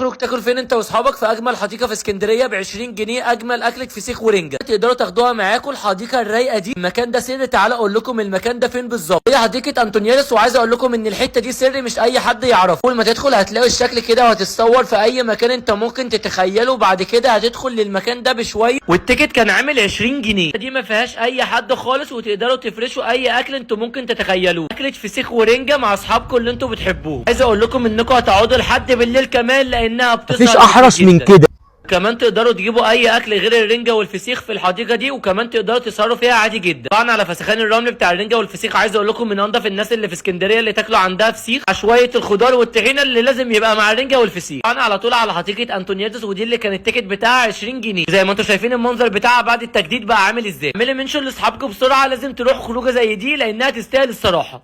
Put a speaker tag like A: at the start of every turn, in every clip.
A: تخرج تاكل فين انت واصحابك؟ في اجمل حديقة في اسكندرية ب 20 جنيه، اجمل اكله فسيخ ورنجه تقدروا تاخدوها معاكم. الحديقة الرايقه دي، المكان ده سر، تعالى اقول لكم المكان ده فين بالظبط. هي حديقة انطونيادس، وعايز اقول لكم ان الحتة دي سر مش اي حد يعرفه. اول ما تدخل هتلاقي الشكل كده، وهتتصور في اي مكان انت ممكن تتخيله. بعد كده هتدخل للمكان ده بشوية، وال ticket كان عامل 20 جنيه. دي ما فيهاش اي حد خالص، وتقدروا تفرشوا اي اكل انتوا ممكن تتخيلوه، اكله فسيخ ورنجه مع اصحابكم اللي انتوا بتحبوه. عايز اقول لكم انكم هتقعدوا لحد بالليل كمان لانها بتسهر
B: مفيش احرص
A: كتير
B: من
A: جدا.
B: كده.
A: كمان تقدروا تجيبوا اي اكل غير الرنجه والفسيخ في الحديقة دي، وكمان تقدروا تسهروا فيها عادي جدا. طبعا على فسخان الرمل بتاع الرنجه والفسيخ، عايز اقول لكم من انضف الناس اللي في اسكندرية اللي تاكلوا عندها فسيخ، شوية الخضار والطحينه اللي لازم يبقى مع الرنجه والفسيخ. طبعا على طول على حديقة انطونيادس، ودي اللي كان ال ticket بتاعها 20 جنيه. زي ما انتم شايفين المنظر بتاعها بعد التجديد بقى عامل ازاي. اعملي mention لاصحابكم بسرعة، لازم تروحوا خروجه زي دي لانها تستاهل الصراحة.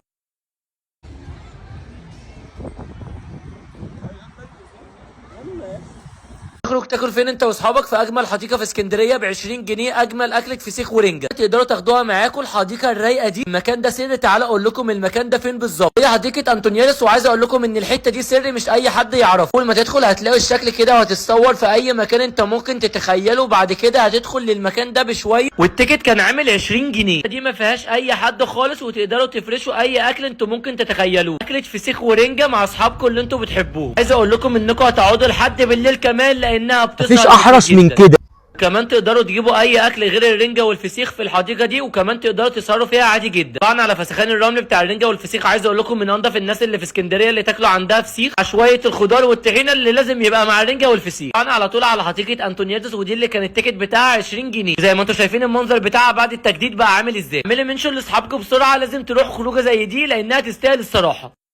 A: تخرج تاكل فين انت واصحابك؟ في اجمل حديقة في اسكندرية ب 20 جنيه، اجمل اكله فسيخ ورنجه تقدروا تاخدوها معاكم. الحديقة الرايقه دي، المكان ده سر، تعالى اقول لكم المكان ده فين بالظبط. هي حديقة انطونيادس، وعايز اقول لكم ان الحتة دي سر مش اي حد يعرفه. اول ما تدخل هتلاقي الشكل كده، وهتتصور في اي مكان انت ممكن تتخيله. بعد كده هتدخل للمكان ده بشوية، وال ticket كان عامل 20 جنيه. دي ما فيهاش اي حد خالص، وتقدروا تفرشوا اي اكل انتوا ممكن تتخيلوه، اكله فسيخ ورنجه مع اصحابكم اللي انتوا بتحبوه. عايز اقول لكم انكم هتقعدوا لحد بالليل كمان لانها بتسهر
B: مفيش
A: كتير
B: احرص من
A: جدا.
B: كده.
A: كمان تقدروا تجيبوا اي اكل غير الرنجه والفسيخ في الحديقة دي، وكمان تقدروا تسهروا فيها عادي جدا. طبعا على فسخان الرمل بتاع الرنجه والفسيخ، عايز اقول لكم من انضف الناس اللي في اسكندرية اللي تاكلوا عندها فسيخ، شوية الخضار والطحينه اللي لازم يبقى مع الرنجه والفسيخ. طبعا على طول على حديقة انطونيادس، ودي اللي كان ال ticket بتاعها 20 جنيه. زي ما انتم شايفين المنظر بتاعها بعد التجديد بقى عامل ازاي. اعملي mention لاصحابكم بسرعة، لازم تروحوا خروجه زي دي لانها تستاهل الصراحة.